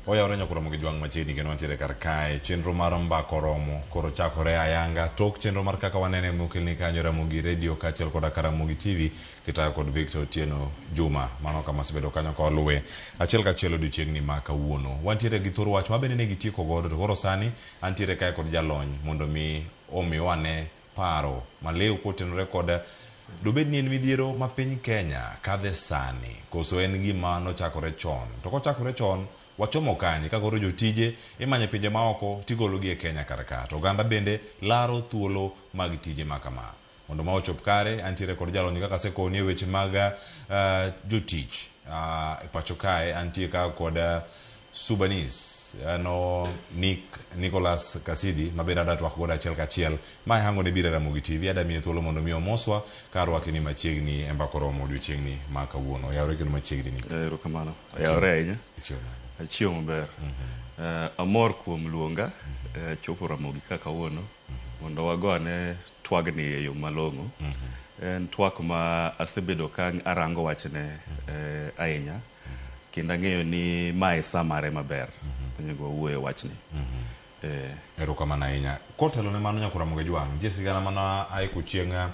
Oyawore nyakoromo gi jwang' machiegni kendo wantiere kar kae. Chenro mar mbaka oromo koro chakore ayanga tok chenro mar kaka wanene mokelni kanyo Ramogi Radio kaachiel koda ka Ramogi TV kitayo kod Victor Otieno Juma. Mano kama osebedo kanyo ka waluwe achiel kachiel odiochieng'ni ma kawuono. Wantiere gi thor wach ma bende ne gitieko godo to koro sani antiere kae kod jalony mondo mi omi wane paro maliw kotenore kod dobed ni en midhiero ma piny Kenya kadhe sani koso en gima nochakore chon. To kochakore chon wachomo kanye ka koro jotije imanyo e pinje maoko tigologi e Kenya kar ka to oganda bende laro thuolo mag tije ma kama. Mondo ma ochop kare antiere kod jalony kaka asekoni e weche mag jotich e pacho kae antie ka kod Subanis ano Nick Nicholas Kasidi mabende adwa twak godo achiel kachiel ma hango ne biro e Ramogi TV adwa miye thuolo mondo mi omoswa ka arwaki ni machiegni e mbaka oromo odiochieng'ni ma kawuono. Oyawore kendo machiegni Nick. Erokamano. Oyawore ahinya. Ichiewo nade? Achiewo maber. Amor kuom luonga chopo Ramogi ka kawuono mondo wago ane twagni e yo malong'o. En twak ma asebedo ka arango wachne ahinya kendo ang'eyo ni mae sa mare maber onego wawuoye wachni. Erokamano ahinya. Kotelo ne mano nyaka Ramogi Jwang', nitie sigana mana aiko chieng'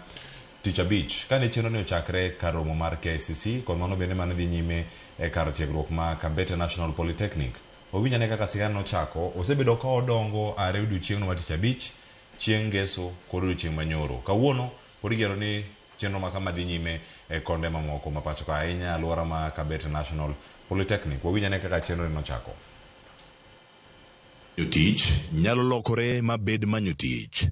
tich abich kane chenro ni ochakre kar romo mar KICC kod mano bende mane dhi nyime e kar tiegruok ma Kabete National Polytechnic. Wawinj ane kaka sigana nochako, osebedo ka odongo are odiochieng'no mar tich abich, chieng' ngeso kod odiochieng' manyoro. Kawuono pod igeno ni chenro ma kama dhi nyime e konde mamoko ma pacho ka ahinya alwora ma Kabete National Polytechnic. Wawinj ane kaka chenro ni nochako. Jotich nyalo lokore ma bed manyo tich.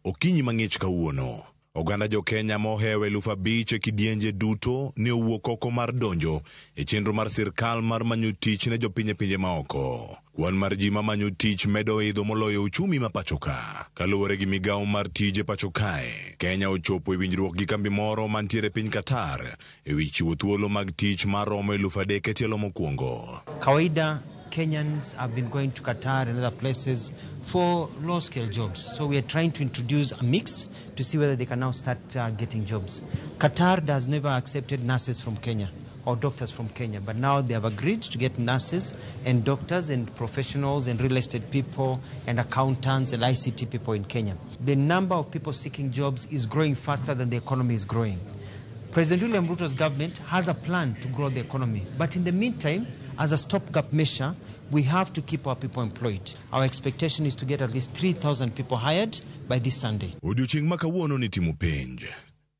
Okinyi mang'ich kawuono, oganda jo-Kenya mohewo 5,000 e kidienje duto ne owuok oko mar donjo e chenro mar sirkal mar manyo tich ne jopiny e pinje maoko. Kwan mar ji mamanyo tich medo idho moloyo uchumi ma pacho ka. Kaluwore gi migawo mar tije pacho kae, Kenya ochopo e winjruok gi kambi moro mantiere e piny Qatar e wi chiwo thuolo mag tich maromo 3,000 e tielo mokwongo. Kawaida Kenyans have been going to Qatar and other places for low-scale jobs. So we are trying to introduce a mix to see whether they can now start getting jobs. Qatar has never accepted nurses from Kenya or doctors from Kenya, but now they have agreed to get nurses and doctors and professionals and real estate people and accountants and ICT people in Kenya. The number of people seeking jobs is growing faster than the economy is growing. President William Ruto's government has a plan to grow the economy, but in the meantime, as a stopgap measure, we have to keep our people employed. Our expectation is to get at least 3,000 people hired by this Sunday. Odiochieng' ma kawuono ni timo penj.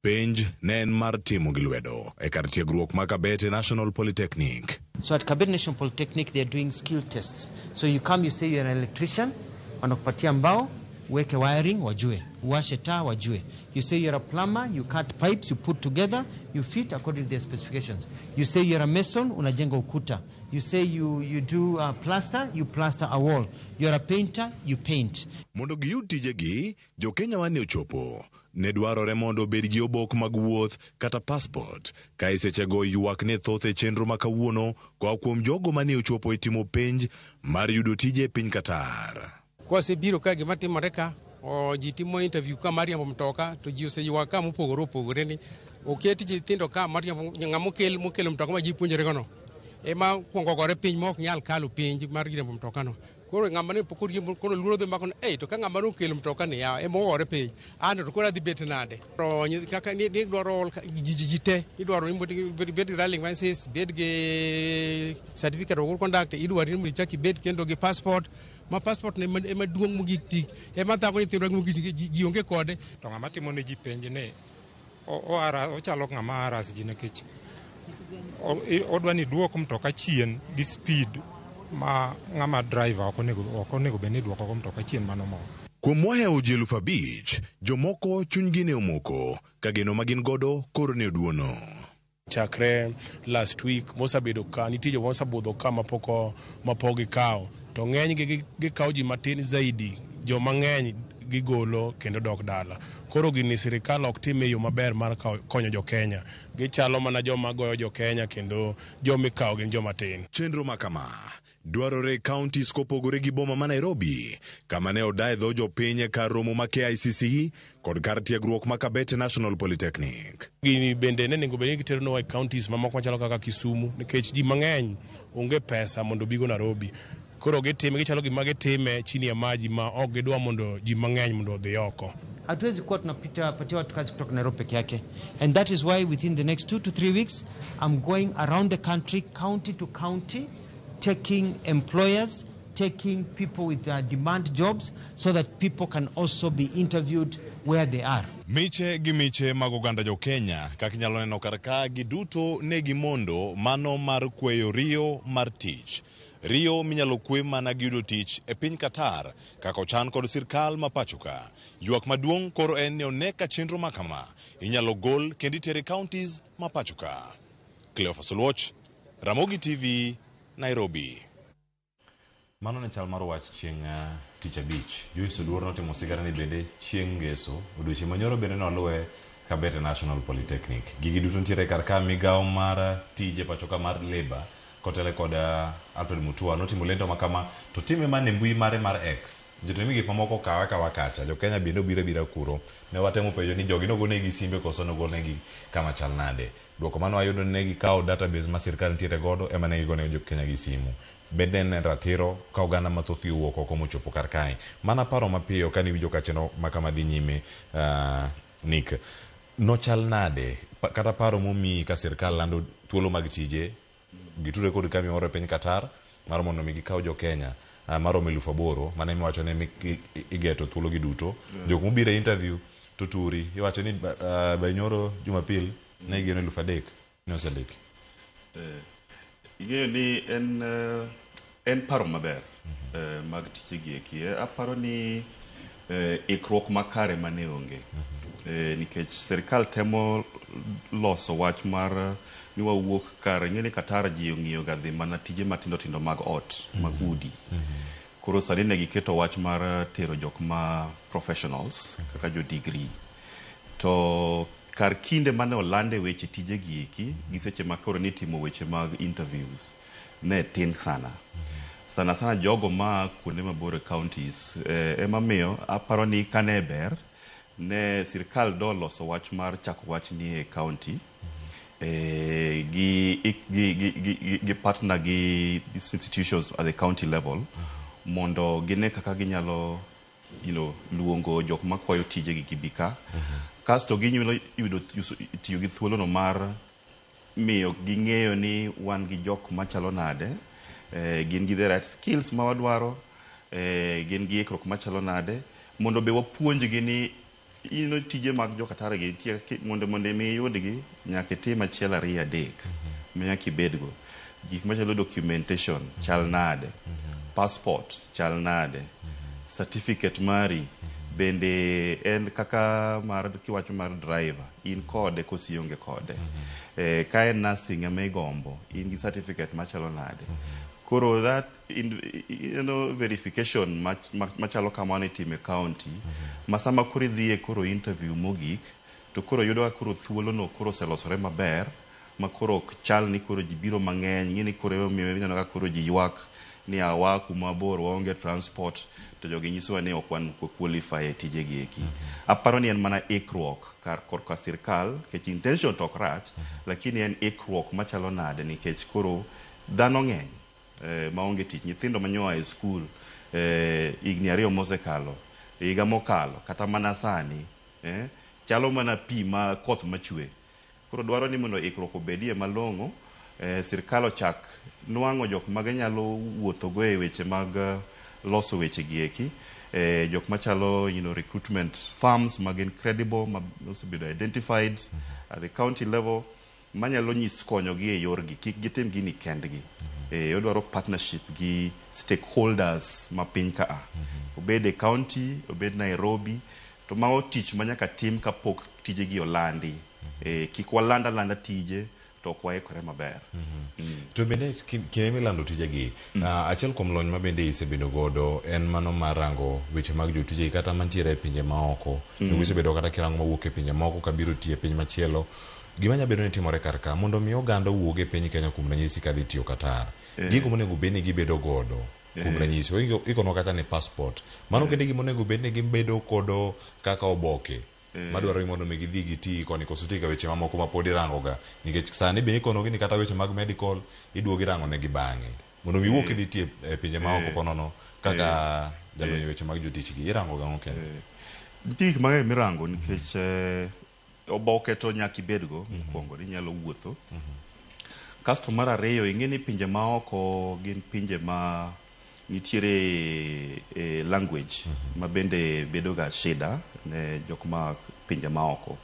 Penj ne en mar timo gi lwedo e kar tiegruok ma Kabete National Polytechnic. So at Kabete National Polytechnic, they are doing skill tests. So you come, you say you're an electrician, wanakupatia mbao, uweke wiring, wajue. Uwashe taa, wajue. You say you're a plumber, you cut pipes, you put together, you fit according to their specifications. You say you're a mason, unajenga ukuta. You say you do plaster, you plaster a wall. You're a painter, you paint. Mondo giyud tijegi, jo-Kenya mane ochopo ne dwarore mondo obed gi obok mag wuoth kata passport. Ka e sechego ywak ne thoth e chenro ma kawuono koa kuom jogo mane ochopo e timo penj mar yudo tije e piny Qatar. Kwasebiro ka gima timore ka, ji timo interview ka mar riembo mtoka, to ji oseywak ka mopogore opogore ni oket nyithindo ka mar riembo, ng'ama mokelo mtoka ma ji puonjore gono ema kuongo gore piny ma ok nyal kalo penj mar riembo mtoka no. Koro ng'ama ne pok oriembo, koro luoro dhi mako ni, ei, to ka ng'ama nokelo mtoka ni yawa, ema ogore piny, an to koro adhi bet nade? To kaka ni idwaro ji te, idwaro ni mondo ibed gi driving license, bed gi certificate of good conduct, idwaro ni mondo ichak ibed kendo gi passport, ma passport ne ema duong' mogik tik, ema thago nyithindwa mogik, ji onge kode. To ng'ama timo ne ji penj ni ochalo ng'ama haras ji nikech odwa ni duok mtoka chien gi speed ma ng'ama driver ok onego bed ni duoko go mtoka chien mano moro. Kuom mohewo ji 5,000, jomoko chunygi ne omoko ka geno ma gin godo koro ne oduono. Chakre last week mosebedo ka nitie joma osebudho ka mapok gikawo, to ng'enygi gikawo ji matin zaidi, joma ng'eny gigolo kendo dok dala. Koro gini sirikal ok tim e yo maber mar konyo jo Kenya. Gichalo mana joma goyo jo Kenya kendo joma ikawo gin joma tin. Chenro ma kama dwarore e counties kopogore gi boma ma Nairobi, kama ne odaye dho jopiny e kar romo ma KICC kod kar tiegruok ma Kabete National Polytechnic. Gini bende ne onego bed ni giteronwa e counties mamoko machalo kaka Kisumu nikech ji mang'eny onge pesa mondo obigo Nairobi. Koro gitime gichalo gima gitime chini ya maji ma ok gidwa mondo ji mang'eny mondo odhi oko. Hatuwezi kuwa tunapita patia watu kazi kutoka Nairobi peke yake. And that is why within the next 2 to 3 weeks, I'm going around the country, county to county, taking employers, taking people with demand jobs, so that people can also be interviewed where they are. Miche gi miche mag oganda jo Kenya kaka inyalo neno kar ka giduto ne gimondo mano mar kweyo riyo mar tich. Riyo minyalo kwe mana gi yudo tich e piny Qatar kaka ochan kod sirkal ma pacho ka. Ywak maduong' koro en ni one ka chenro ma kama inyalo gol kendo itere counties ma pacho ka. Cleophas Oluoch, Ramogi TV, Nairobi. Mano ne chal mar wach chieng' tich abich. Joyce Oduor notimo sigana ni bende chieng' ngeso. Odiochieng' manyoro bende noluwe Kabete National Polytechnic. Gigi duto nitiere kar ka migawo mar tije pacho ka mar Labour kotele kod Alfred Mutua notimo lendo ma kama to time mana e mbui mare mar X. Jotend migepe mamoko okawe akawa kacha. Jo Kenya bende obiro abira kuro. Ne watemo penjo ni jogi nogonegi simbe koso nogonegi kama chal nade. Duoko mane wayudo ni ne gikawo database ma sirkal nitiere godo ema ne gigone jo Kenya gi simu. Bende en ratiro ka oganda mathoth owuok oko mochopo kar kae. Mana paro mapiyo kane iwinjo ka chenro ma kama dhi nyime Nick. Nochal nade kata paro momiyi ka sirkal lando thuolo mag tije gitudre kod kambi moro e piny Qatar mar mondo mi gikaw jo Kenya maromo 8,000 mano emiwacho ni igeto thuolo gi duto. Jok mobiro e interview to turi iwacho ni by nyoro Jumapil ne gigeno 3,000 ne osendiki. Ing'eyo ni en paro maber mag tije gi eki. Aparo ni ikruok makare mane onge. Nikech sirikal temo loso wach mar ni wawuok kar ing'e ni Qatar ji ong'iyo ga dhi mana tije matindo tindo mag ot mag udi. Koro sani ne giketo wach mar tero jok ma professionals kaka jo degree. To kar kinde mane olande weche tije gi eki gi seche ma koro nitimo weche mag interviews ne tin sana. Sana sana jogo ma kuonde mabor e counties ema miyo aparo ni kane ber ne sirikal doloso wach mar chako wach ni e county gi partner gi these institutions at the county level mondo gine kaka ginyalo luongo jok makwayo tije gi gibi ka kasto ginyalo yudo tiyo gi thuolono mar miyo ging'eyo ni wan gi jok machalo nade, gin gi the right skills ma wadwaro, gin gi ikruok machalo nade mondo be wapuonjgi ni ino tije mag jo Qatar gi nitie mondo mi iyudgi nyaka itim achiel ariyo adek ma nyaka ibedgo gik machalo documentation chal nade, passport chal nade, certificate mari bende en kaka mar kiwacho mar driver in kode koso ionge kode, ka en nursing ema igombo in gi certificate machalo nade. Koro that verification machalo kamano itimo e county ma sama koro idhiye koro interview mogik to koro yudo ka koro thuolono koro oselosore maber ma koro ok chal ni koro ji biro mang'eny. Ing'e ni koro emomiyo ineno ka koro ji ywak ni awa kuma bor waonge transport to jogi nyisowa ni ok wan qualify e tije gi eki. Aparo ni en mana ikruok kar korka sirkal nikech intention to ok rach, lakini en ikruok machalo nade nikech koro dhano ng'eny maonge tich, nyithindo manyoa e skul higni 2 mosekalo, higa mokalo kata mana sani chalo mana pi ma koth machwe. Koro dwaro ni mondo ikruok obedie malong'o, sirkal ochak nwang'o jok ma ginyalo wuothogo e weche mag loso weche gi eki, jok machalo recruitment firms ma gin credible ma osebedo identified at the county level manyalo nyis konyogi e yorgi kik gitim gini kendgi. Odwaro partnership gi stakeholders ma piny kaa, obed e county, obed Nairobi, to mago tich ma nyaka tim kapok tijegi olandi. Kik waland alanda tije to ok waikore maber. To bende kinde milando tijegi, achiel kuom lony ma bende isebedo godo en mano mar rango weche mag jotijegi kata mantiere e pinje maoko. Mm. Isebedo kata kirango mawuok e pinje moko kabiro tiyo e piny machielo. Gima nyalo bedo ni timore kar ka mondo mi oganda owuog e piny Kenya kuom ranyisi kadhi tiyo Qatar. Gigo monego bed ni gibedo godo kuom ranyisi ikonwa kata ni passport. Mano kende gima onego bed ni gibedo kodo kaka oboke madwaro ni mondo mi gidhi giti koni koso nitie ga weche mamoko ma pod irango ga nikech sani be ikonogi ni kata weche mag medical iduogo irango negi bang'e mondo mi iwuok idhi tiyo e pinje maoko ponono kaka jalony e weche mag jotich gi irango gang'o kendo? Nitie gik mang'eny mirango nikech oboke to nyaka ibedgo mokwongo ni inyalo wuotho. Kasto mar ariyo ing'e ni pinje maoko gin pinje ma nitiere language ma bende bedo ga shida ne jok ma pinje maoko.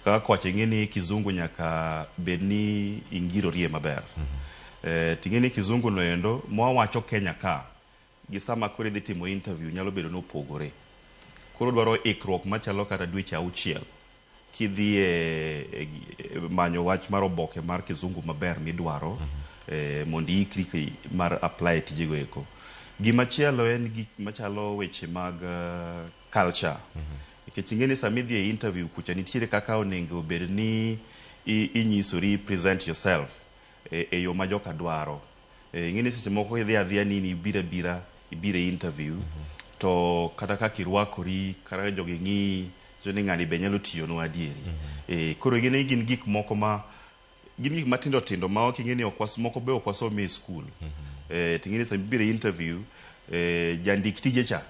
Kaka kocha ing'e ni kizungu nyaka bed ni ingirorie maber. Ting'e ni kizungu no endo mwawacho Kenya ka gi sama koro idhi timo interview nyalo bedo ni opogore. Koro dwaro ikruok machalo kata dweche auchiel kidhi e manyo wach mar oboke mar kizungu maber midwaro mondo iikri mar apply tijego eko. Gimachielo en gik machalo weche mag culture. Nikech ing'e ni sama idhi e interview kucha nitiere kaka onego bed ni inyisori, present yourself e yo ma joka dwaro. Ing'e ni seche moko idhi adhiya ni ibiro abira ibiro e interview to kata kaka irwakori kata ka jogi ng'iyi nyiso ni ng'ani be nyalo tiyonwa adieri. Koro ing'e ni gin gik moko ma gin gik matindo tindo ma ok ing'e ni ok moko be ok wasom e skul. Ting'e ni sama ibiro e interview jandik tije cha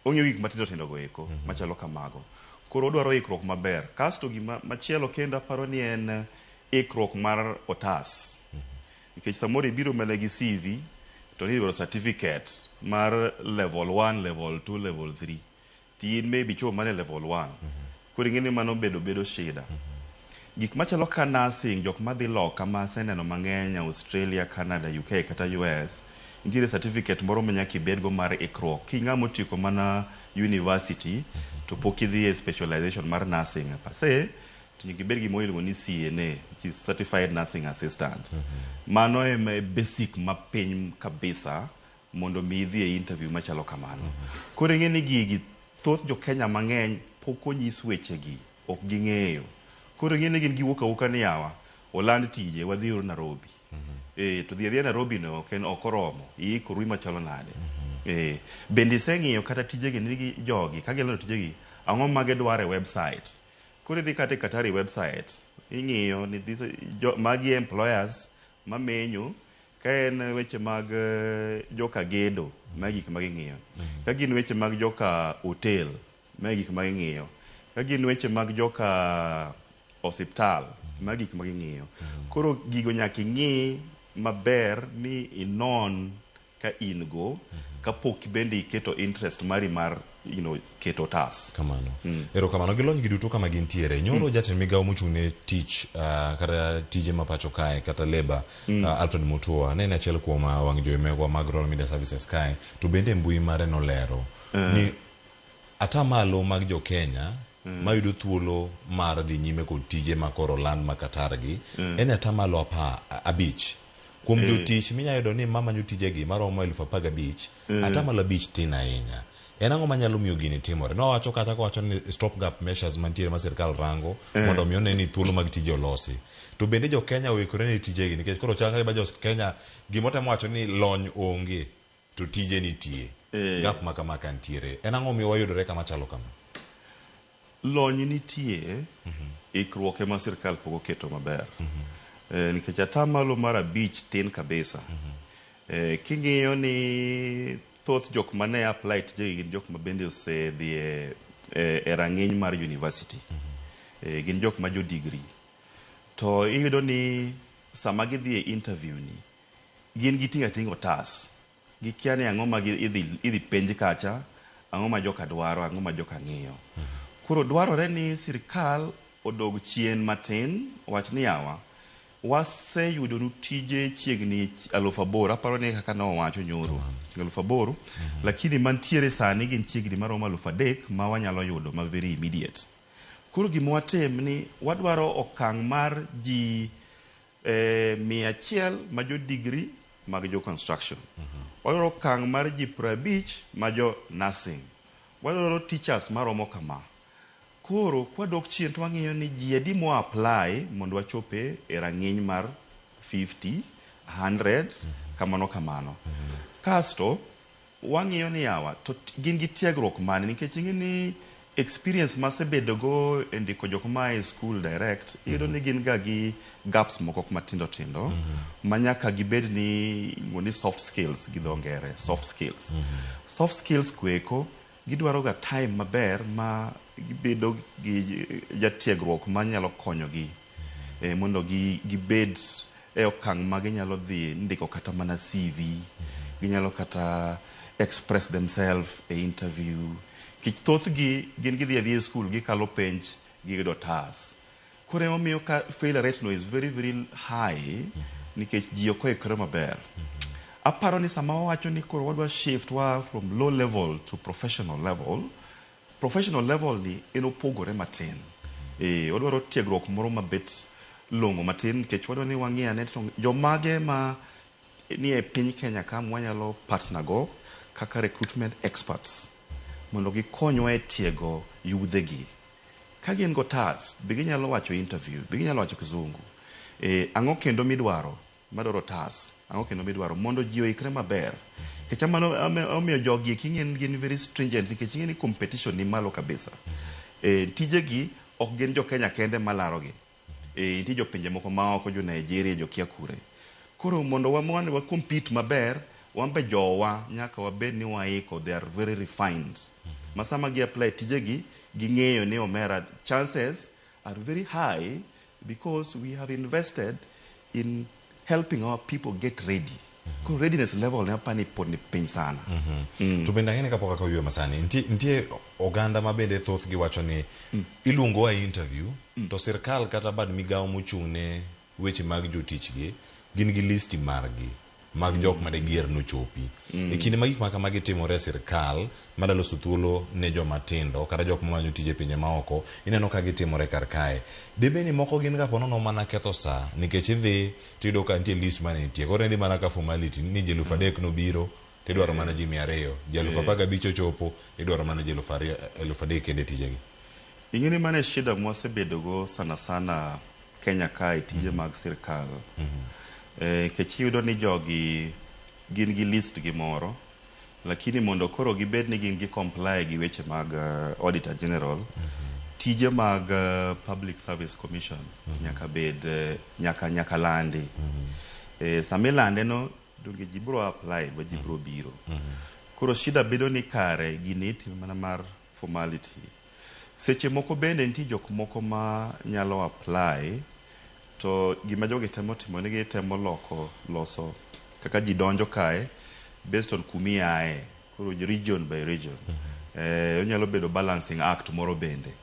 ong'iyo gik matindo tindo go eko machalo kamago. Koro odwaro ikruok maber. Kasto gima machielo kendo aparo ni en ikruok mar otas. Nikech samoro ibiro mana gi CV to ni idwaro certificate mar level 1, level 2, level 3. To in maybe ichopo mana e level 1. Koro ing'e ni mano bedo shida. Gik machalo ka nursing, jok madhi loka ma aseneno mang'eny Australia, Canada, UK kata US, nitiere certificate moro ma nyaka ibedgo mar ikruok. King'ama otieko mana university to pok idhi e specialization mar nursing per se, to nyaka ibed gi gimoro iluongo ni CNA, which is Certified Nursing Assistant. Mano ema e basic mapiny kabisa mondo mi idhi e interview machalo kamano. Koro ing'e ni gigi thoth jo Kenya mang'eny pok onyis wechegi, ok ging'eyo. Koro ing'e ni gin giwuok awuoka ni yawa, oland tije, wadhi uru Nairobi. To dhi adhiya Nairobi no ok en ok oromo, iikori machalo nade. Bende iseng'iyo kata tijegi ni jogi, ka gilando tijegi, ang'o ma gidwaro e website. Koro idhi kata e Qatari website, ing'iyo ni this, magi employers mamenyo, ka en weche mag joka gedo, magi gik ma ging'iyo. Ka gin weche mag joka hotel, magi gik ma ging'iyo. Ka gin weche mag joka osiptal, magi gik ma ging'iyo. Koro gigo nyaka ing'i maber mi inon ka in go kapok bende iketo interest mari mar keto otas. Kamano. Erokamano gi lony gi duto kama gintiere. Nyoro jatend migawo mochung' ne tich kata tije ma pacho kae kata labour Alfred Mutua ne en achiel kuom wang' jowi megwa mag Royal Media Services kae to bende e mbui mare nolero ni atamalo mag jo Kenya mayudo thuolo mar dhi nyime kod tije ma koro oland ma Qatar gi en atamalo 15 kuom jotich minyalo yudo ni mamanyo tijegi maromo 15,000 atamalo 5 tin ahinya. En ang'o manyalo miyo gini timore? Nowacho kata kowacho ni stop gap measures mantiere ma sirkal rango mondo mi one ni thuolo mag tije olosi. To bende jo Kenya oikore ne tijegi nikech koro chal ka jo Kenya gimotemo wacho ni lony onge to tije nitie. Gap ma kama ka nitiere. En ang'o miyo wayudore kama chalo kama? Lony nitie, ikruok ema sirkal pok oketo maber. Nikech atamalo mar 5 tin kabisa. King'iyo ni thoth jok mane apply tijegi gin jok ma bende osedhi e rang'iny mar university. Gin jok ma jo degree. To iyudo ni sama gidhi e interview ni, gin giting'o ating'a otas. Gikia ni ang'o ma idhi penj kacha, ang'o ma joka dwaro, ang'o ma joka ng'iyo. Koro dwarore ni sirkal odog chien matin, wach ni yawa, waseyudonu tije chiegni 8,000, aparo ni kaka nowacho nyoro, 8,000, lakini mantiere sani gin chiegni maromo 3,000 ma wanyalo yudo ma very immediate. Koro gima watim ni wadwaro okang' mar ji 100 ma jo degree mag jo construction. Wadwaro okang' mar ji 50 ma jo nursing. Wadwaro teachers maromo kama. Koro kwadok chien to wang'iyo ni ji adi mo apply mondo wachope e rang'iny mar 50, 100, kamano kamano. Kasto wang'iyo ni yawa to gin gi tiegruok mane, nikech ing'e ni experience masebedogo e ndiko jok maa e school direct, iyudo ni gin ga gi gaps moko matindo tindo ma nyaka gibed ni iluongo ni soft skills gi dho ngere. Soft skills, soft skills kweko gidwaro ga time maber ma gibedo gi jatiegruok manyalo konyogi mondo gibed e okang' ma ginyalo dhi ndiko kata mana CV, ginyalo kata express themselves e interview. Nikech thothgi gin gidhi adhiya e school, gikalo penj, giyudo tas. Koro emomiyo ka failure rate no is very very high, nikech ji ok oikore maber. Aparo ni sama wawacho ni koro wadwa shift wa from low level to professional level, professional level ni en opogore matin. Odwaro tiegruok moro mabet long'o matin, nikech wadwa ni wang'i ane to jomage ma ni e piny Kenya ka mwanyalo partner go kaka recruitment experts mondo gikonywa e tiego yudhe gi. Ka gin go tas, be ginyalo wacho interview, be ginyalo wacho kizungu? Ang'o kendo midwaro madwaro tas? Ang'o kendo midwaro mondo ji oikre maber? Nikech mano omiyo jogi eki ing'e gin very stringent, nikech ing'e ni competition ni malo kabisa. Tijegi ok gin jo Kenya kende malarogi. Nitie jopinje moko maoko, jo Nigeria, jo kia kure. Koro mondo wa compete maber, wan be jowa nyaka wabed ni waiko, they are very refined. Ma sama gi apply tijegi, ging'eyo ni omera chances are very high because we have invested in helping our people get ready. Koro readiness level ne apani pod ni piny sana. To bende ang'e ni kapok kaka oywe masani, nitie oganda ma bende thothgi wacho ni iluongowa e interview to sirkal kata bad migawo mochung' ne weche mag jotich gi gin gi listi margi mag jok mane gier nochopi. E kinde ma gik ma kamagi timore e sirkal madwa loso thuolo ne joma tindo kata jok mamanyo tije e pinje maoko, ineno ka gitimore kar kae. Dibed ni moko gin ga ponono mana ketho saa, nikech idhi tiyudo ka nitie list mane nitie. Koro idhi mana ka formality ni ji 3000 nobiro tidwaro mana ji 200. Ji 15,000 ochopo idwaro mana ji 2000, 3000 kende tijegi. Ing'e ni mano e shida mwasebedogo sana sana Kenya kae, tije mag sirkal. Nikech iyudo ni jogi gin gi list gi moro, lakini mondo koro gibed ni gin gi comply gi weche mag Auditor General, tije mag Public Service Commission nyaka bed nyaka landi. Sama ilande no, donge ji biro apply ba ji biro biro. Koro shida bedo ni kare gini itimo mana mar formality. Seche moko bende nitie jok moko ma nyalo apply to gima jogi temo timo ni gitemo loko loso kaka ji donjo kae based on kumi ae. Koro region by region. Onyalo bedo balancing act moro bende.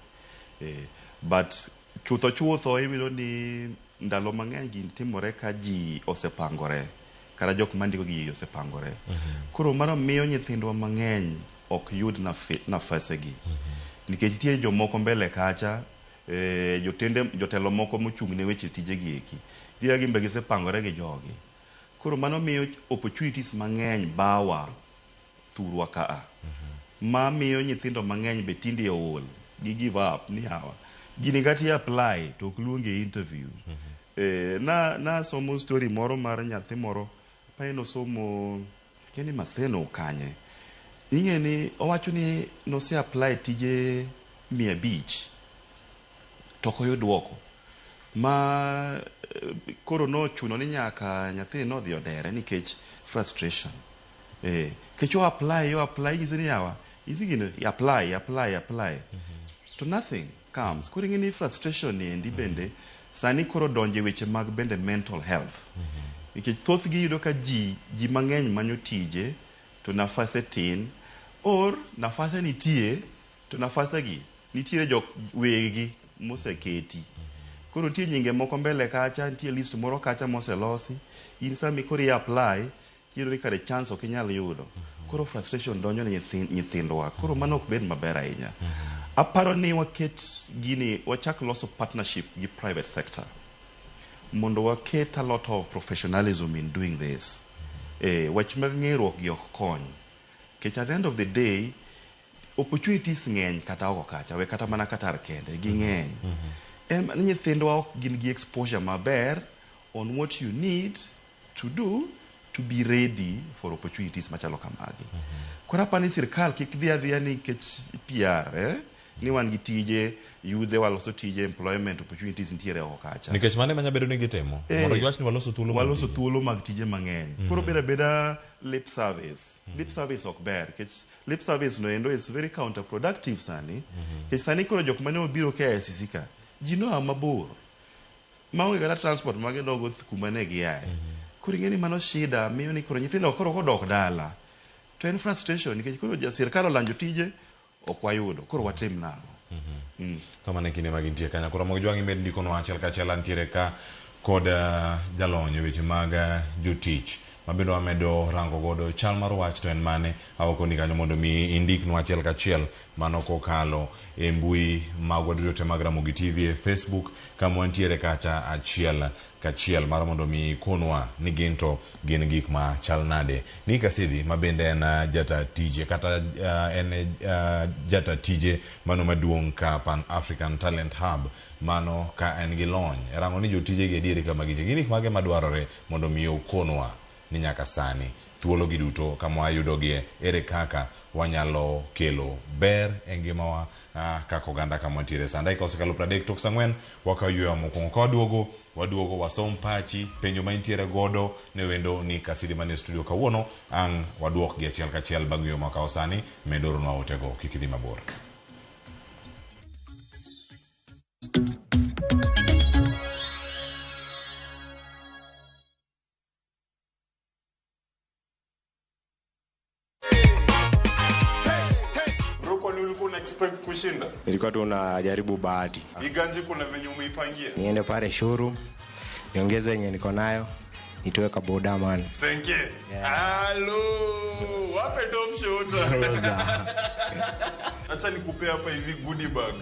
But chutho chutho iyudo ni ndalo mang'eny gini timore ka ji osepangore, kata jok mandiko gi osepangore. Koro mano miyo nyithindwa mang'eny ok yud nafase gi. Nikech nitie jomoko mbele kacha, jotende jotelo moko mochung' ne weche tije gi eki. Nitie gin be gisepangore gi jogi. Koro mano miyo opportunities mang'eny bawa thurwa kaa. Ma miyo nyithindo mang'eny be tinde ool. Gi give up ni yawa. Gini kata i apply to ok luongi e interview. Na somo story moro mar nyathi moro, apani nosomo akia ni Maseno kanye. Ing'e ni owacho ni nose apply tije 500 to ok oyud duoko. Ma koro nochuno ni nyaka nyathini nodhi odere nikech frustration. Nikech o apply, o apply, inyise ni yawa, inyisi gino, i apply, apply, apply. To nothing comes. Koro ing'e ni frustration ni endi bende sani koro donjo e weche mag bende mental health. Nikech thothgi iyudo ka ji mang'eny manyo tije to nafase tin or nafase nitie to nafase gi nitiere jok wegi moseketi. Koro nitie nyinge moko mbele kacha, nitie list moro kacha moselosi. In sama koro i apply, iyudo ni kare chance ok inyal yudo. Koro frustration donjo ne nyithindwa. Koro mano ok bed maber ahinya. Aparo ni waket gini, wachak loso partnership gi private sector mondo waket a lot of professionalism in doing this. Wach mag ng'eruok gi ok kony. Nikech at the end of the day, Opportunities ng'eny kata oko kacha, we kata mana Qatar kende, ging'eny. En ni nyithindwa ok gin gi exposure maber on what you need to do to be ready for opportunities machalo kamagi. Koro apani sirkal kik dhi adhiya nikech PR, ni wan gi tije, yudhe waloso tije, employment opportunities nitiere oko kacha. Nikech mano ema nyalo bedo ni gitimo. Mondo giwach ni waloso thuolo mag waloso tije. Thuolo mag tije mang'eny. Koro bedo abeda lip service. Lip service ok ber, nikech lip service no endo is very counterproductive sani. Nikech sani koro jok mane obiro KICC ka, ji noa mabor. Maonge kata transport magidogo kuma ne giaye. Koro ing'e ni mano shida miyo ni koro nyithindo koro kodok dala to en frustration nikech koro ja sirkal olanjo tije ok wayudo koro watim nang'o. Kamano e kinde ma gintie kanyo. Koro Ramogi Jwang' imed ndikonwa achiel kachiel antiere ka kod jalony e weche mag jotich mabende wamedo rango godo chal mar wach to en mane awakoni kanyo mondo mi indiknwa achiel kachiel mano kokalo e mbui magwa duto te mag Ramogi TV e Facebook kama wantiere kacha achiel kachiel mar mondo mi ikonwa ni gin to gin gik ma chal nade. Nick Asidhi ma bende en jata tije kata en jata tije mano maduong' ka Pan African Talent Hub mano ka en gi lony e rango ni jotije gi adieri kama gintie gin gik mage madwarore mondo mi okonwa ni nyaka sani thuolo gi duto kama wayudogie ere kaka wanyalo kelo ber e ngimawa kaka oganda kama wantiere sani. Dakika osekalo 30 tok saa 4 wakawo yweyo mokwongo ka waduogo waduogo wasom pachi penjo ma intiere godo ne wendo ni Kasidi manie studio kawuono ang' waduok gi achiel kachiel bang' yweyo makawo sani med oronwa otego kik idhi mabor. Bro, kwani ulikuwa una expect kushinda? Nilikuwa tu najaribu bahati. Hii ganji kuna venye umeipangia? Niende pale showroom, niongeze yenye niko nayo, nitoe ka boda man. Senke. Halo, wape top shooter. Rosa. Acha nikupe hapa hivi goodie bag.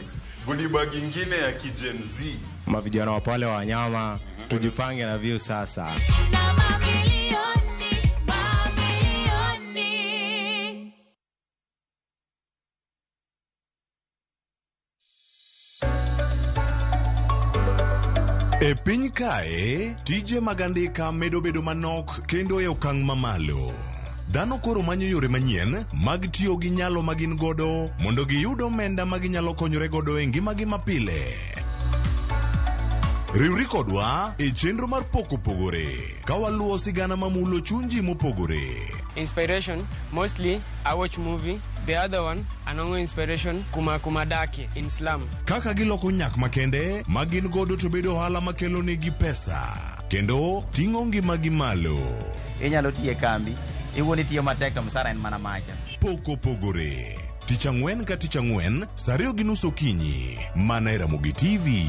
Goodie bag ingine ya ki Gen Z. Mavijana wa pale wanyama, tujipange na view sasa. Na mamilioni, mamilioni. E piny kae, tije mag andika medo bedo manok kendo e okang' mamalo. Dhano koro manyo yore manyien mag tiyo gi nyalo ma gin godo mondo giyud omenda ma ginyalo konyore godo e ngimagi mapile. Riwri kodwa e chenro mar Pok Opogore ka waluwo sigana mamulo chuny ji mopogore. Inspiration, mostly I watch movie. The other one, anongo inspiration, kuma kuma daki in slum. Kaka giloko nyak makende ma gin godo to bedo ohala makelo negi pesa kendo ting'o ngimagi malo. Inyalo tiyo e kambi, iwuon itiyo matek to msara en mana macha. Pok Opogore. Tich ang'wen ka tich ang'wen, saa 2:30 okinyi, mana e Ramogi TV.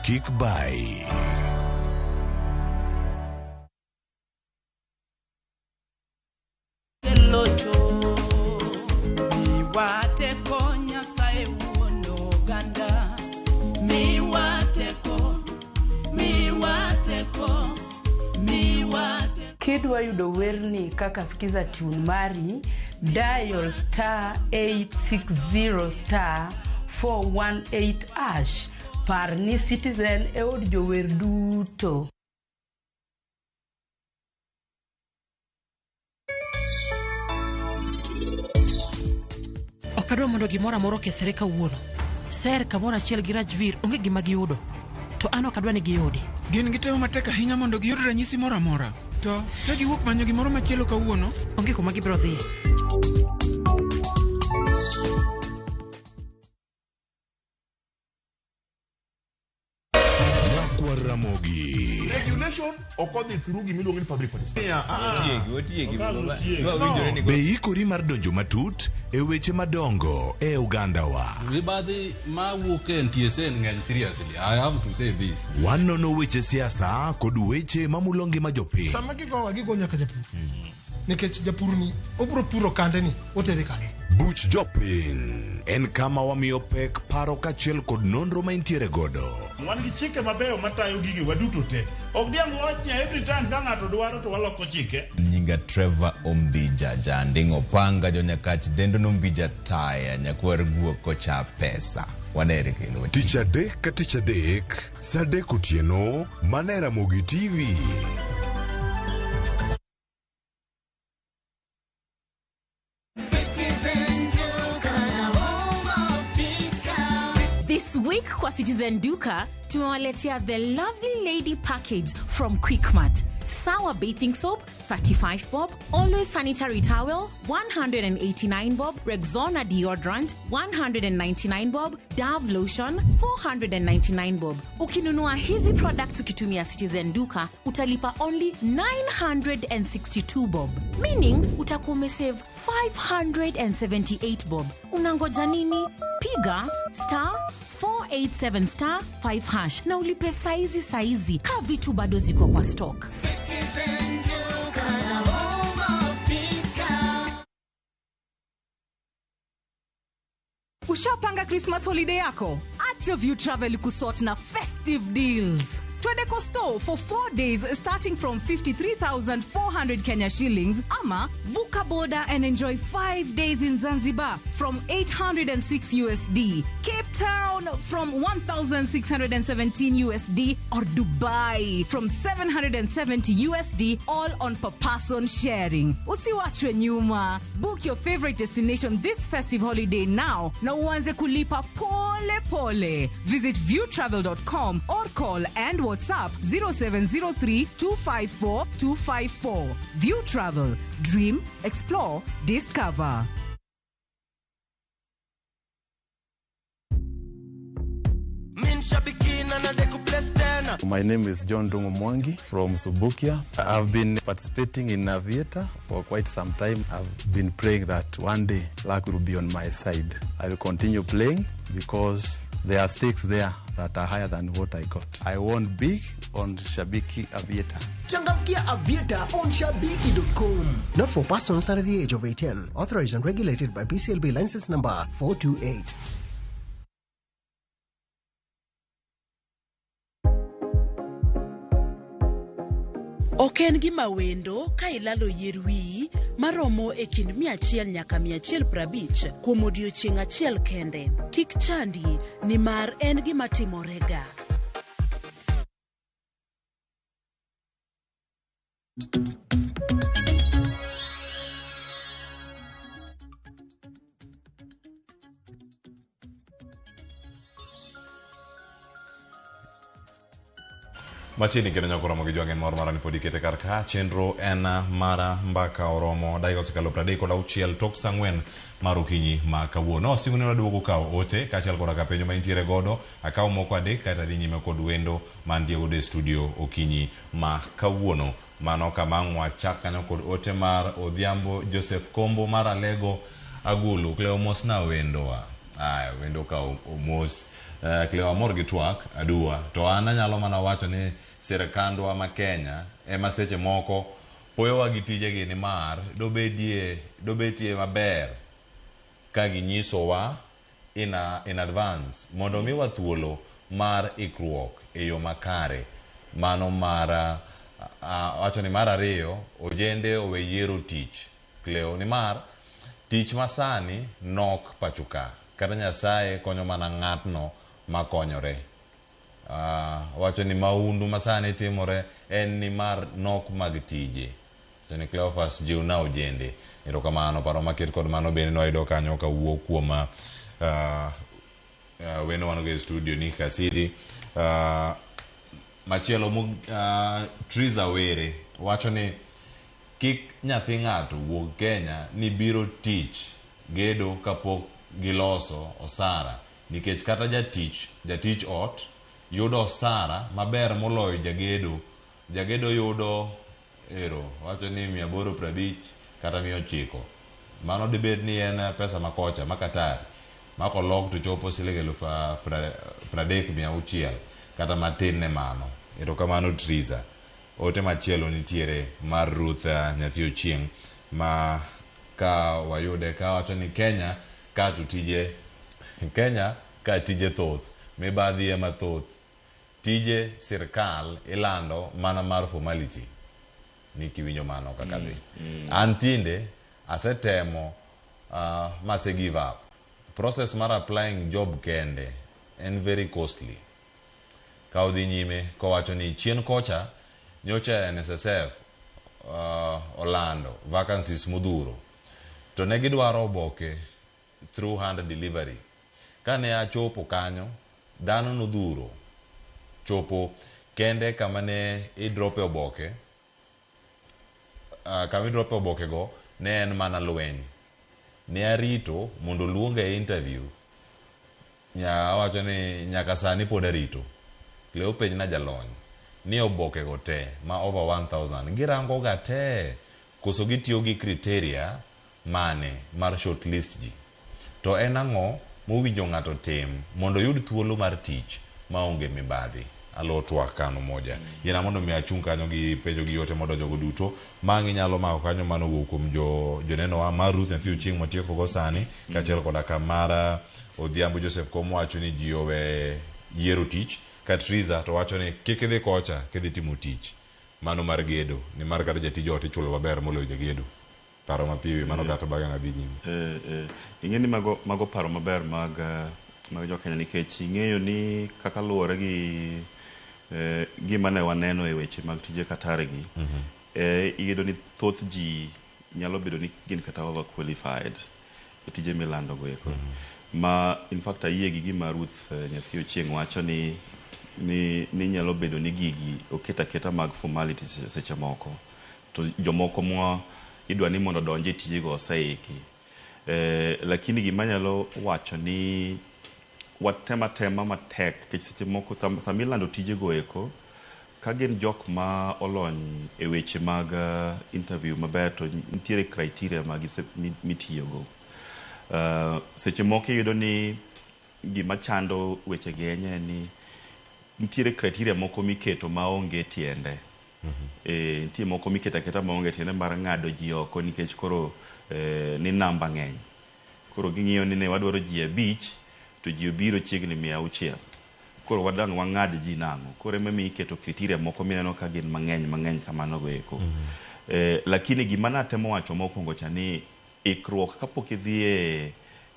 Kik bai. Locho, miwateko Nyasaye wuon oganda, miwateko, miwateko, miwateko. Kidwa yudo werni kaka Skiza tune mari, dial star 860 star 418 hash. Par ni Citizen e od jower duto. Ok adwa mondo gimoro amora okethre kawuono. Ser kamoro achiel gi Rajvir onge gima giyudo. To an ok adwa ni giyudi. Gin gitemo matek ahinya mondo giyud ranyisi moro amora. To ka giwuok manyo gimoro machielo kawuono, onge kuma gibiro dhiye. Nyakwar Ramogi. Regulation ok odhi through gimiluongo ni public participation. Otiegi, otiegi. No. Be ikori mar donjo matut e weche madongo e ogandawa? Mibadhi mawuok e NTSA ng'eny seriously. I have to say this. Wanono weche siasa kod weche mamulo ngima jopiny. Sama gigowa gigo nyaka japur. Nikech japur ni obiro puro kande ni otere kanye? Buch Jopiny en kama wamiyo pek paro kaachiel kod nonro ma intiere godo. Wan gi chike mabeyo matayo gigewa duto te. Ok diang' wawach ni every time ka ng'ato dwaro to waloko chike. Nyinga Trevor Ombija Janding Opanga Jonyakach dendo nombija taya nyakwar guok kocha pesa. Wanere kendo. Tich adek ka tich adek, saa adek otieno, mana e Ramogi TV. Citizen Duka, the home of discount. This week kwa Citizen Duka tumewaletea the lovely lady package from Quickmart. Sour bathing soap 35 bob, always sanitary towel 189 bob, Rexona deodorant 199 bob, Dove lotion 499 bob. Ukinunua hizi products ukitumia Citizen Duka utalipa only 962 bob, meaning utakuwa umesave 578 bob. Unangoja nini? Piga star 487 star 5 hash na ulipe saizi saizi, ka vitu bado ziko kwa stock. Citizen Duka, the home of discount. Ushapanga Christmas holiday yako? Acha View Travel kusort na festive deals. Twende Costo for 4 days starting from 53,400 Kenya shillings ama vuka border and enjoy 5 days in Zanzibar from 806 USD, Cape Town from 1,617 USD or Dubai from 770 USD, all on per person sharing. Usiwachwe nyuma. Book your favorite destination this festive holiday now na uanze kulipa pole pole. Visit viewtravel.com or call and WhatsApp 0703 254 254. View Travel. Dream, explore, discover. My name is John Dungu Mwangi from Subukia. I've been participating in Aviator for quite some time. I've been praying that one day luck will be on my side. I will continue playing because there are stakes there that are higher than what I got. I won big on Shabiki Aviator. Changamkia Aviator on Shabiki.com. Not for persons under the age of 18. Authorized and regulated by BCLB license number 428. Ok en gima wendo ka ilalo yier wiyi maromo e kind 100 nyaka 150 kuom odiechieng' achiel kende. Kik chandi nimar en gima timorega. Machiegni kendo nyako romo gi jwang'en moro mara ni pod ikete kar ka chenro en mara mbaka oromo dakika osekalo 36 tok saa 4 mar okinyi ma kawuono. Simu ne waduogo kawo ote kaachiel koda ka penjo ma intiere godo akawo moko adek kaeto adhi nyime kod wendo mantie godo e studio okinyi ma kawuono. Mano kama ang' wachak kanyo kod ote mar Odhiambo Joseph Kombo mar Alego Agulu. Cleo mosna wendowa. Aya, wendo ka omos. Cleo amor gi twak aduwa to an anyalo mana wacho ni sirikandwa ma Kenya ema seche moko poyowa gi tijegi nimar dobetie maber ka ginyisowa in advance mondo miwa thuolo mar ikruok e yo makare. Mano mar wacho ni mar ariyo ojende owe yiero tich Cleo nimar tich masani nok pacho ka kata Nyasaye konyo mana ng'atno makonyore. Wacho ni maundu masani timore en ni mar nok mag tije. Wacho ni Cleophas jiwna ojende. Erokamano paro maket kod mano bende nwayudo kanyo kawuok kuom weno wan go e studio ni Kasiri. Machielo Triza Were wacho ni kik nyathi ng'ato wuog Kenya ni biro tich gedo kapok giloso osara nikech kata jatich ot yudo osara maber moloyo jagedo. Jagedo yudo ero wacho ni 850 kata 900. Mano dibed ni en pesa makocha ma Qatar ma kolok to chopo siling 36,600 kata matin ne mano. Erokamano Triza. Ote machielo nitiere mar Ruth Nyathi Ochieng' Ma ka wayude ka wacho ni Kenya ka to tije Kenya ka tije thoth, mibadhi ema thoth. Tije sirkal ilando mana mar formality. Ni kiwinjo mano kaka dhi. An tinde asetemo mase give up. Process mar applying job kende en very costly. Ka odhi nyime kowacho ni chien kocha nyocha NSSF olando vacancies modhuro to ne gidwaro oboke through hand delivery. Kane achopo kanyo, dhano nodhuro chopo kende kama ne idrope oboke, kama idrope oboke go ne en mana lweny. Ne arito mondo oluonga e interview. Awacho ni nyaka sani pod arito. Cleo penjna jalony ni oboke go te ma over 1000 girango ga te koso gitiyo gi criteria mane mar shortlist ji. To en ang'o mowinjo ng'ato tim mondo oyud thuolo mar tich maonge mibadhi. Alo twak kano moja. Yiena mondo mi achung' kanyo gi penjo gi yote modonjo go duto. Mang' inyalo mako kanyo mano owuok kuom jonenowa mar Ruth Nyathi Ochieng' mwatieko go sani kaachiel koda kamara Odhiambo Joseph Komo wacho ni ji owe yiero tich. Katriza to wacho ni kik idhi kocha kidhi timo tich mano mar gedo nimar kata jatij ot ichulo maber moloyo jagedo. Paro mapiyo mano kata bang'e adhi nyime. Ing'e ni mago paro maber mag jo Kenya nikech ing'eyo ni kaka luwore gi gima ne waneno e weche mag tije Qatar gi, iyudo ni thoth ji nyalo bedo ni gin kata overqualified e tije milando go eko. Ma in fact ayie gi gima Ruth Nyathi Ochieng' wacho ni nyalo bedo ni gigi oket aketa mag formalities seche moko to jomoko mwa idwa ni mondo odonj e tijego oseiki. Lakini gima anyalo wacho ni watema tema matek nikech seche moko sama ilando tijego eko ka gin jok ma olony e weche mag interview maber to nitiere criteria ma mitiyogo. Seche moko iyudo ni gima chando weche gi en ni nitiere criteria moko miketo maonge tiende. Nitie moko miketo aketa maonge tiende mar ng'ado ji oko nikech koro ni namba ng'eny. Koro ging'iyo ni ne wadwaro ji 5 to ji obiro chiegni 600. Koro wadang' wang'ad ji nang'o. Koro ema iketo criteria moko mineno ka gin mang'eny mang'eny kamano go eko. Lakini gima natemo wacho mokwongo cha ni ikruok kapok idhi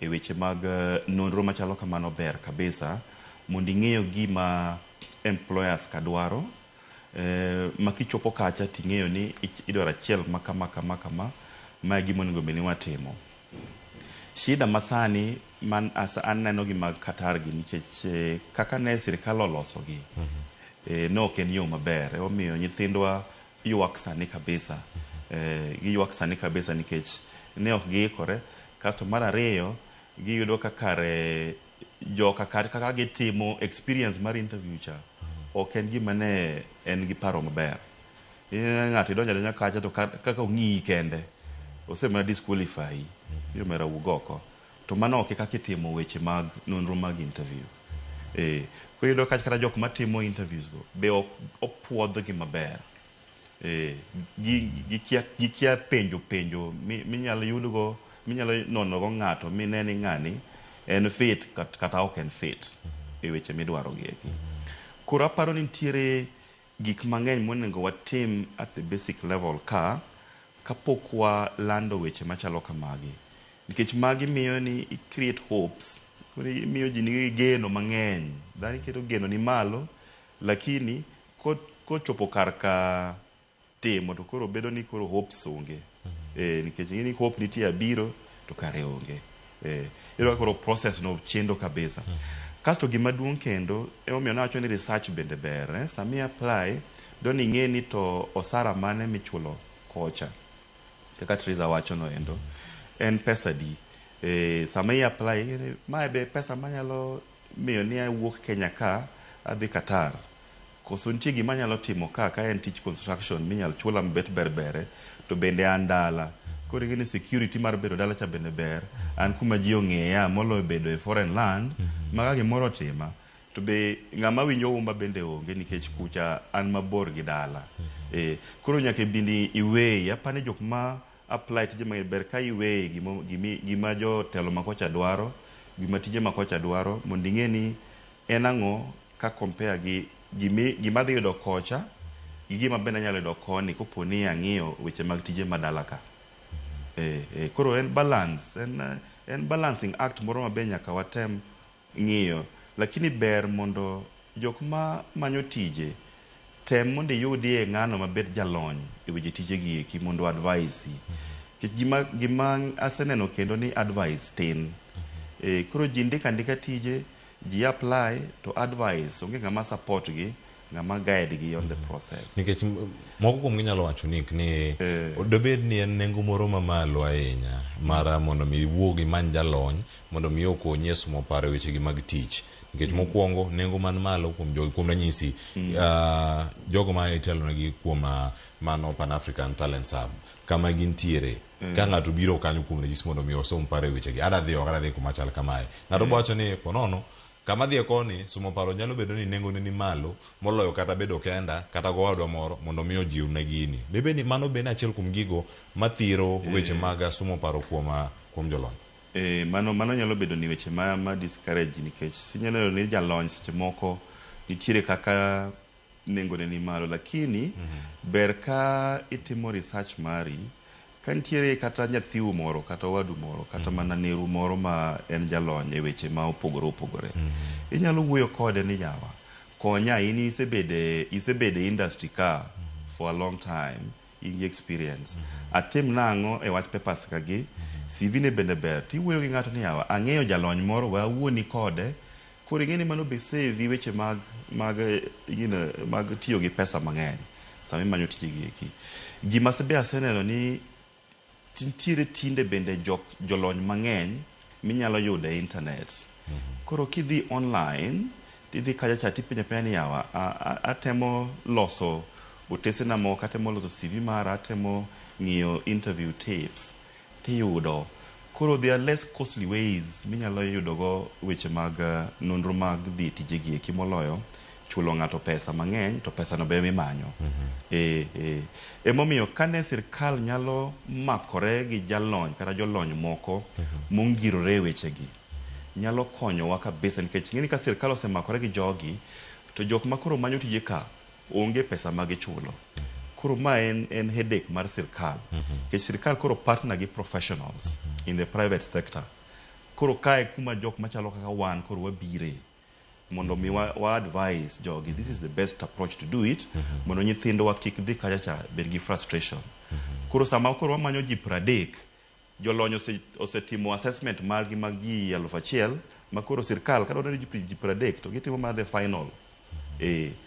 e weche mag nonro machalo kamano ber kabisa mondo ing'eyo gima employers ka dwaro. Ma kichopo kacha ting'eyo ni idwaro achiel ma kama kama kama ma e gima onego bed ni watimo. Shida masani man aneno gi mag Qatar gi nikech kaka ne sirikal oloso gi ne ok en yo maber. Emomiyo nyithindwa ywak sani kabisa. Giywak sani kabisa nikech ne ok giikore. Kasto mar ariyo giyudo ka kare joka kaka gitimo experience mar interview cha ok en gima ne en gi paro maber. Ng'ato idonjo adonja kacha to kaka ong'iyi kende osemana disqualify ni omera wuog oko. To mano ok e kaka itimo weche mag nonro mag interview. Koro iyudo ka kata jok matimo interviews go be ok opuodhgi maber. Gikia penjo minyalo yudgo, minyalo nono go ng'ato mine ni ng'ani en fit kata ok en fit e weche midwaro gi eki. Koro aparo ni nitiere gik mang'eny monego watim at the basic level ka kapok walando weche machalo kamagi. Nikech magi miyo ni i create hopes, koro imiyo ji nigi geno mang'eny. Dhano keto geno ni malo, lakini kochopo kar ka timo to koro bedo ni koro hopes onge. Nikech ing'e ni hope nitie abiro to kare onge. Iyudo ka koro process no chendo kabisa. Kasto gima duong' kendo emomiyo nawacho ni research bende ber. Sama i apply don ing'e ni to osara mane michulo kocha. Kaka Triza wacho no endo. En pesa di. Sama i apply mae be pesa manyalo miyo ni awuok Kenya ka adhi Qatar. Koso nitie gima anyalo timo ka en tich construction minyalo chula mabet berbere to bende an dala. Koro ing'e ni security mar bedo dala cha bende ber. An kuma ji ong'eya moloyo bedo e foreign land ma ka gimoro otima to be ng'ama winjo umba bende onge nikech kucha an mabor gi dala. Koro nyaka ibindi iweyi. Apani jok ma apply tije mang'eny ber ka iweigh gima jotelo ma kocha dwaro, gima tije ma kocha dwaro mondo ing'e ni en ang'o ka compare gi gima adhi yudo kocha gi gima bende anyalo yudo koni kopo ni ang'iyo weche mag tije ma dala ka. Koro en balance, en balancing act moro ma be nyaka watem ng'iyo. Lakini ber mondo jok ma manyo tije tem mondo iyudie ng'ano mabet jalony e weche tije gi eki mondo advise. Nikech gima aseneno kendo ni advice tin. Koro ji ndiko andika tije, ji apply to advice onge ng'ama support gi, ng'ama guide gi on the process. Nikech moko kuomgi nyalo wacho ni dobed ni en nengo moro mamalo ahinya mar mondo mi iwuog imany jalony mondo mi okonyi e somo paro e wechegi mag tich. Nikech mokwongo nengo man malo kuom jogi, kuom ranyisi jogo ma itelonegi kuom mano Pan African Talents Hub kama gintiere ka ng'ato biro kanyo kuom ranyisi mondo mi osom paro e wechegi, ada dhi ok ada dhi kuma chal kamae, ng'ato bo wacho ni ponono kama dhiye koni somo paro nyalo bedo ni nengone ni malo moloyo kata bedo kenda kata gowadwa moro mondo mi ojiwne gini. Debed ni mano bende achiel kuom gigo mathiro weche mag somo paro kuom jolony. Mano nyalo bedo ni weche ma discourage nikech inyalo neno ni jalony seche moko nitiere kaka nengone ni malo, lakini ber ka itimo research mari ka nitiere kata nyathiu moro kata owadu moro kata mana neru moro ma en jalony e weche ma opogore opogore. Inyalo wuoyo kode ni yawa, konya in isebede industry ka for a long time, in gi experience. Atim nang'o e wach papers ka gi, CV ne bende ber. Tiwuoyo gi ng'ato ni yawa, ang'eyo jalony moro, we awuoni kode. Koro ing'e ni mano be save weche mag mag tiyo gi pesa mang'eny sama imanyo tije gi eki. Gima be aseneno ni nitiere tinde bende jolony mang'eny minyalo yudo e internet. Koro kidhi online, tidhi kacha cha tipenjo apenja ni yawa, atemo loso otesena moko, atemo loso CV mara, atemo ng'iyo interview tips, tiyudo. Koro there are less costly ways minyalo yudogo weche mag nonro mag dhi tije gi eki moloyo chulo ng'ato pesa mang'eny to pesa no be mimanyo. Emomiyo kane sirkal nyalo makore gi jalony kata jolony moko mongirore e wechegi, nyalo konyowa kabisa nikech ing'e ni ka sirkal osemakore gi jogi to jok ma koro manyo tije ka onge pesa ma gichulo. Koro ma en headache mar sirkal. Nikech sirkal koro partner gi professionals in the private sector. Koro kae kuma jok machalo kaka wan koro wabire mondo mi wa advise jogi this is the best approach to do it mondo nyithindwa kik dhi kacha cha bed gi frustration. Koro sama koro wamanyo ji 30 jolony osetimo assessment margi mag ji 1000 ma koro sirkal ka dwaro ji 30 to gitimo mana the final.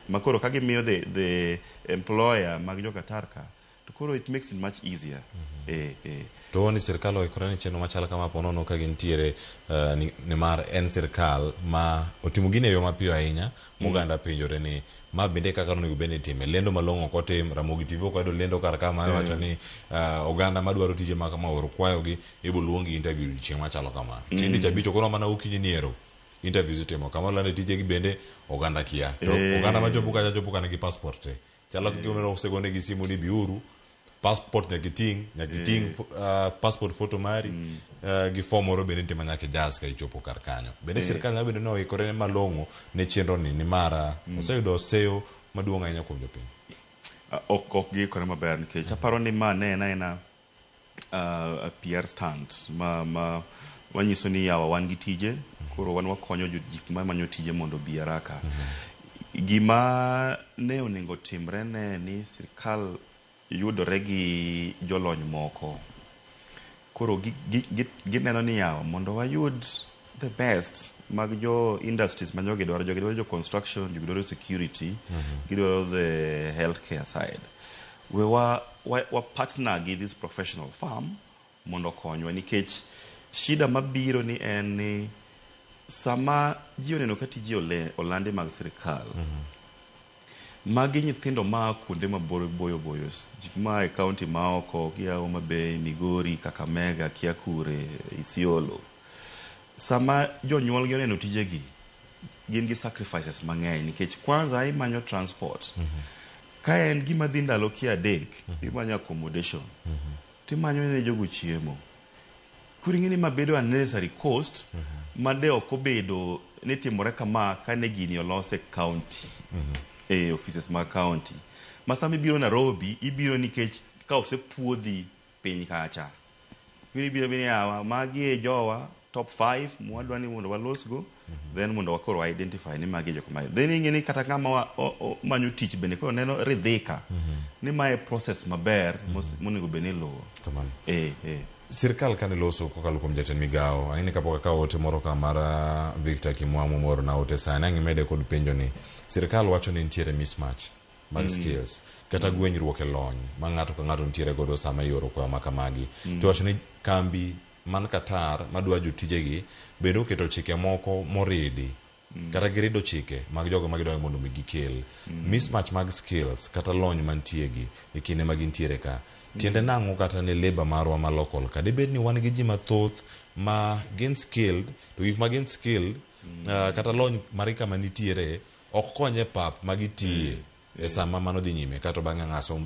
Ma koro ka gimiyo the employer mag jo Qatar ka to koro it makes it much easier. To ni sirkal oikore ni chenro machal kama ponono ka gintiere nimar en sirkal ma otimo gini e yo mapiyo ahinya moganda penjore ni ma bende kaka onego bed ni itime. Lendo malong'o ok otim, Ramogi TV ok oyudo lendo kar ka ma iwacho ni oganda madwaro tije ma kama ooro kwayogi ibo luongi interview odiochieng' machalo kama. Chieng' tich abich koro mana okinyi ni ero interviews itimo kama olande tijegi bende oganda kia. To oganda machopo kacha chopo ka nigi passport te. Chalo gima osegonegi simu ni biuru, passport nyaka iting' passport photo mari gi form moro bende nitie ma nyaka ijas ka ichopo kar kanyo. Bende sirkal nyalo bedo ni oikore ne malong'o ne chenro ni nimar oseyudo seyo maduong' ahinya kuom jopiny. Ok giikore maber nikech aparo ni ma ne en aena a PR stunt ma wanyiso ni yawa wan gi tije, koro wan wakonyo jik mamanyo tije mondo obi haraka. Gima ne onego timre ne ni sirkal yudore gi jolony moko. Koro gineno ni yawa mondo wayud the best mag jo industries ma jogi dwaro. Jogi dwaro jo construction, jogi dwaro security, gidwaro the healthcare side. We wa partner gi this professional firm mondo okonywa nikech shida mabiro ni en ni sama ji oneno ka tije olandi mag sirkal, magi nyithindo ma kuonde maboyo boyo boyo, jik ma e county ma oko, gia Homa Bay, Migori, Kakamega, Kiakure, Isiolo. Sama jonyuolgi oneno tijegi, gin gi sacrifices mang'eny nikech kwanza imanyo transport. Ka en gima dhi ndalo kia 3, imanyo accommodation. Timanyo ne jogo chiemo. Koro ing'e ni ma bedo unnecessary cost ma de ok obedo ni timore kama kane gini olos e county. E offices mag county. Ma sama ibiro Nairobi, ibiro nikech ka osepuodhi piny kacha. Koro ibiro ni yawa, magi e jowa top 5 mwadwa ni mondo walosgo, then mondo wakoro identify ni magi e jok ma. Then ing'e ni kata ng'ama manyo tich bende koro neno ridhika ni mae process maber monego bed ni iluwo. Kamano. Eh. Sirkal kane loso kokalo kuom jatend migawo, ang'e ni kapok akawo ote moro ka mar Victor Kimwamu moro na ote sani, ang' imede kod penjo ni sirkal wacho ni nitiere mismatch mag skills kata gwenyruok e lony ma ng'ato ka ng'ato nitiere godo sama ioro kwayo ma kamagi. To wacho ni kambi man Qatar madwa jotijegi bende oketo chike moko moridi kata girido chike mag jogo ma gidwa mondo mi gikel. Mismatch mag skills kata lony mantie gi e kinde ma gintiere ka tiende nang'o kata ne labour marwa ma local ka dibed ni wan gi ji mathoth ma gin skilled to gik ma gin skilled kata lony margi kama nitiere ok kony e pap ma gitiye e sama mano dhi nyime kato bang'e ng'aso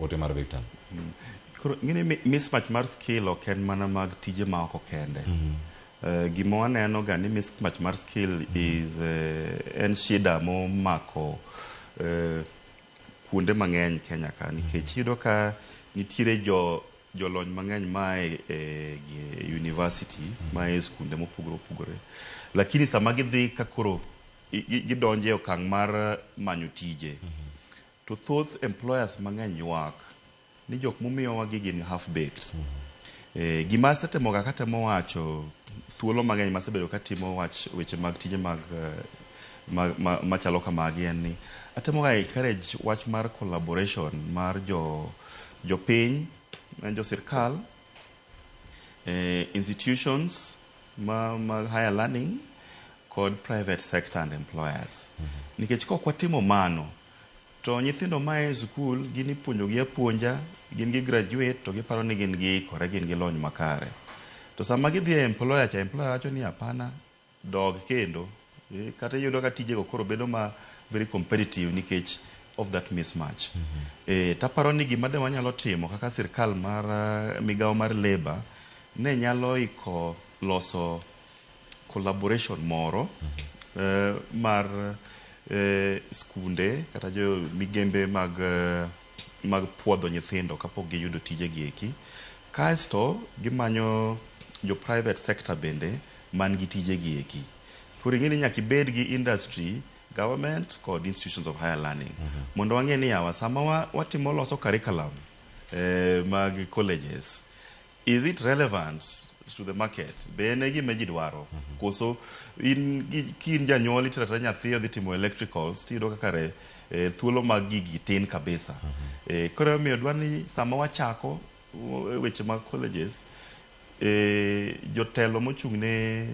ote mar Victor. Koro ing'e ni mismatch mar skill ok en mana mag tije ma oko kende. Gima waneno ga ni mismatch mar skill is en shida momako kuonde mang'eny Kenya ka, nikech iyudo ka nitiere jo jolony mang'eny ma e university, ma e skunde mopogore opogore, lakini sama gidhi ka koro gidonjo e okang' mar manyo tije, to thoth employers mang'eny ywak ni jok momiyowa gi gin half baked. Gima asetemoga katemo wacho thuolo mang'eny masebedo katimo wach weche mag tije mag, machalo kamagi en ni atemoga encourage wach mar collaboration mar jo jopiny, jo sirkal, institutions ma higher learning kod private sector and employers, nikech kok watimo mano to nyithindo ma e skul gin ipuonjogi apuonja, gin gi graduate to giparo ni gin giikore, gin gi lony makare, to sama gidhi e employer cha, employer wacho ni hapana, dog kendo. Kata iyudo ka tijego koro bedo ma very competitive nikech of that mismatch. Taparo ni gima de wanyalo timo kaka sirkal mar migawo mar labor ne nyalo iko loso collaboration moro mar skunde kata jo migembe mag puodho nyithindo kapok giyudo tije gi eki, kaeto gimanyo jo private sector bende man gi tije gi eki. Koro ing'e ni nyaka ibed gi industry, government kod institutions of higher learning mondo wang'e ni yawa sama watimo loso curriculum mag colleges, is it relevant to the market? Be en e gima ji dwaro koso in ki in janyuol itero atera nyathi odhi timo electricals tiyudo ka kare thuolo mag gigi tin kabisa. Koro emomiyo dwa ni sama wachako weche mag colleges, jotelo mochung' ne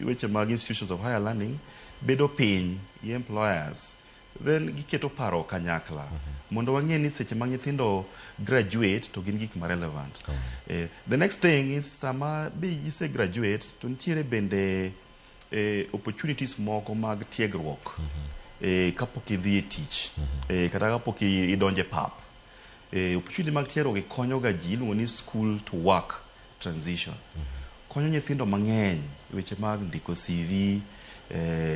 weche mag institutions of higher learning bedo piny gi employers, then giketo paro kanyakla mondo wang'e ni seche ma nyithindo graduate to gin gik ma relevant. The next thing is sama be gise graduate to nitiere bende opportunities moko mag tiegruok kapok idhi e tich kata kapok idonjo e pap. Opportunity mag tiegruok gi konyo ga ji, iluongo ni school to work transition, konyo nyithindo mang'eny weche mag ndiko CV,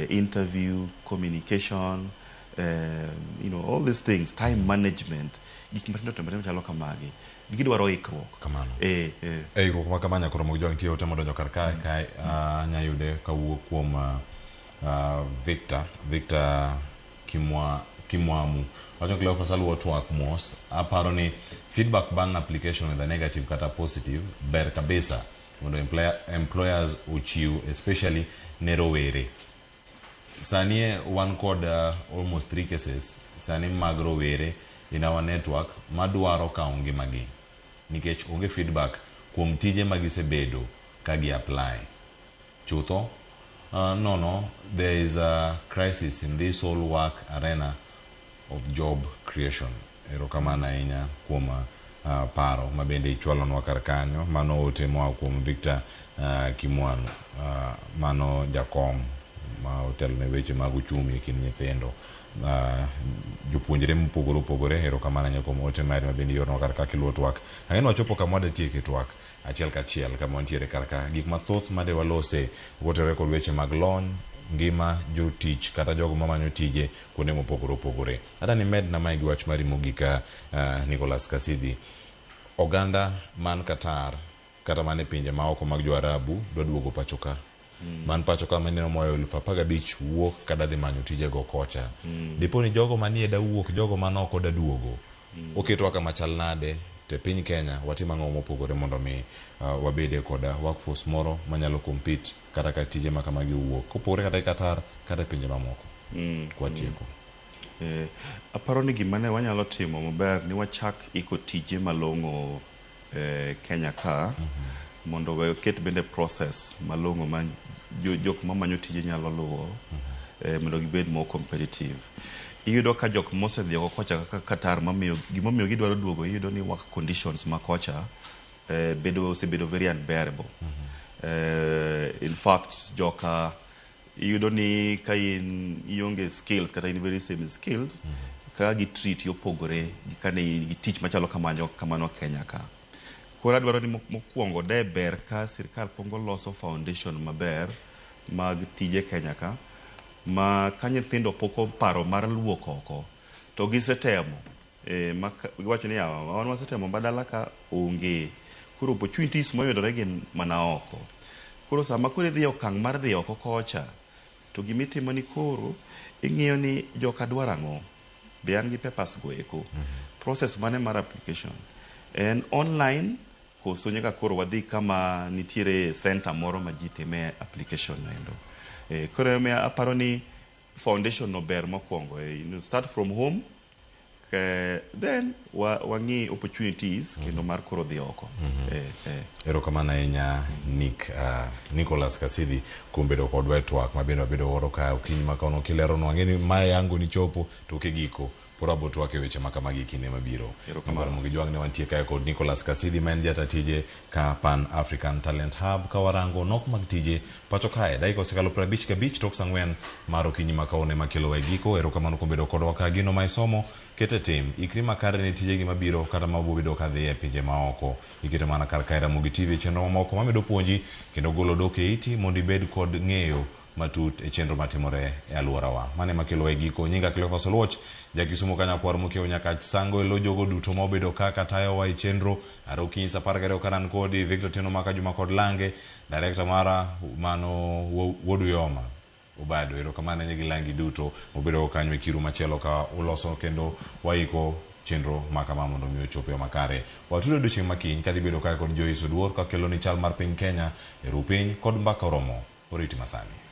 interview, communication, all these things, time management, gik matindo tindo machalo kamagi gidwaro ikruok. Kamano. Eh. E ikruok ma kama nyakoro mag jwang' nitie ote modonjo kar kae anya yude kawuok kuom Victor Kimwamu wacho: "Cleophas, aluwo twak mos. Aparo ni feedback bang' application, whether negative kata positive, ber kabisa mondo employers ochiw, especially ne rowere. Sani wan kod almost three cases sani mag rowere in our network madwaro kawo ngimagi nikech onge feedback kuom tije ma gisebedo ka gi apply chutho. No, there is a crisis in this whole work arena of job creation. Erokamano ahinya kuom paro ma bende ichwalonwa kar kanyo. Mano ote moa kuom Victor Kimwanu, mano jakom ma otelo ne weche mag uchumi e kind nyithindo. Jopuonjre mopogore opogore, erokamano ahinya kuom ote mari ma bende iornwa kar ka kiluwo twak. Ang'e ni wachopo kama wadatieke twak achiel kachiel kama wantiere kar ka. Gik mathoth made walose kotenore kod weche mag lony, ngima jotich kata jogo mamanyo tije kuonde mopogore opogore. Adwa ni imedna mae gi wach mari mogik Nicholas Kasidhi. Oganda man Qatar kata man e pinje maoko mag jo Arabu dwa duogo pacho ka. Man pacho ka maneno moyo 15,000 wuok kada dhi manyo tijego kocha. Dipo ni jogo manie da wuok, jogo man oko da duogo. Oketwa kama chal nade to e piny Kenya watim ang'o mopogore mondo mi wabede koda workforce moro manyalo compete kata ka tije ma kamagi owuok kopogore kata gi Qatar kata e pinje mamoko. Kwatieko. Aparo ni gima ne wanyalo timo maber ni wachak iko tije malong'o Kenya ka mondo waket bende process malong'o ma jok mamanyo tije nyalo luwo mondo gibed more competitive. Iyudo ka jok mosedhi oko kocha kaka Qatar mamiyo gimomiyo gidwaro duogo iyudo ni work conditions ma kocha bedo osebedo very unbearable. In fact joka iyudo ni ka in ionge skills kata in very semi skilled kaka gi treat opogore gi kane in gi tich machalo kamano kamano Kenya ka. Koro adwaro ni mokwongo de ber ka sirkal kuongo loso foundation maber mag tije Kenya ka ma ka nyithindo pok oparo mar luok oko to gisetemo ma giwacho ni yawa wan wasetemo ma dala ka onge koro opportunities moyudore gin mana oko. Koro sama koro idhi e okang' mar dhi oko kocha to gimitimo ni koro ing'iyo ni joka dwaro ang'o be an gi papers go eko process mane mar application en online koso nyaka koro wadhi kama nitiere center moro ma ji time application no endo. Koro emomiyo aparo ni foundation no ber mokwongo start from home then wang'i opportunities kendo mar koro dhi oko. Erokamano ahinya Nick, Nicholas Kasidhi kuom bedo kodwa e twak ma bende wabedo godo ka okinyi ma kawuono kileronwa. Ang'e ni mae yango ni chopo toke giko pod wabo twak e weche ma kamagi e kinde mabiro. Erokamano. Mondo gijwang' ne wantie kae kod Nicholas Kasidhi ma en jata tije ka Pan African Talent Hub ka warango nok mag tije pacho kae. Dakika osekalo 55 tok saa 4 mar okinyi ma kawuono ema kelowa e giko. Erokamano kuom bedo kodwa ka gino ma isomo kete tim. Ikri makare ne tijegi mabiro kata mabobedo kadhi e pinje maoko. Iketo mana kar kae Ramogi TV e chenro mamoko mamedo puonji kendo golo dok e iti mondo ibed kod ng'eyo matut e chenro matimore e alworawa. Mano ema kelowa e giko. Nyinga Cleophas Oluoch, ja Kisumu ka nyakwar mokiewo nyaka Sango e lo jogo duto ma obedo kaka tayowa e chenro. Are okinyi saa 12 ka an kodi Victor Tieno Maka Juma kod Lange, director mara mano Wuod Uyoma. Obado, erokamano ahinya gi langi duto mobedo kanyo e kiru machielo ka uloso kendo waiko chenro ma kama mondo mi ochop e yo makare. Watudo odiochieng' ma kiny kadhi bedo kae kod Joyce Oduor kakelo ni chal mar piny Kenya e ru piny kod mbaka oromo. Oriti masani.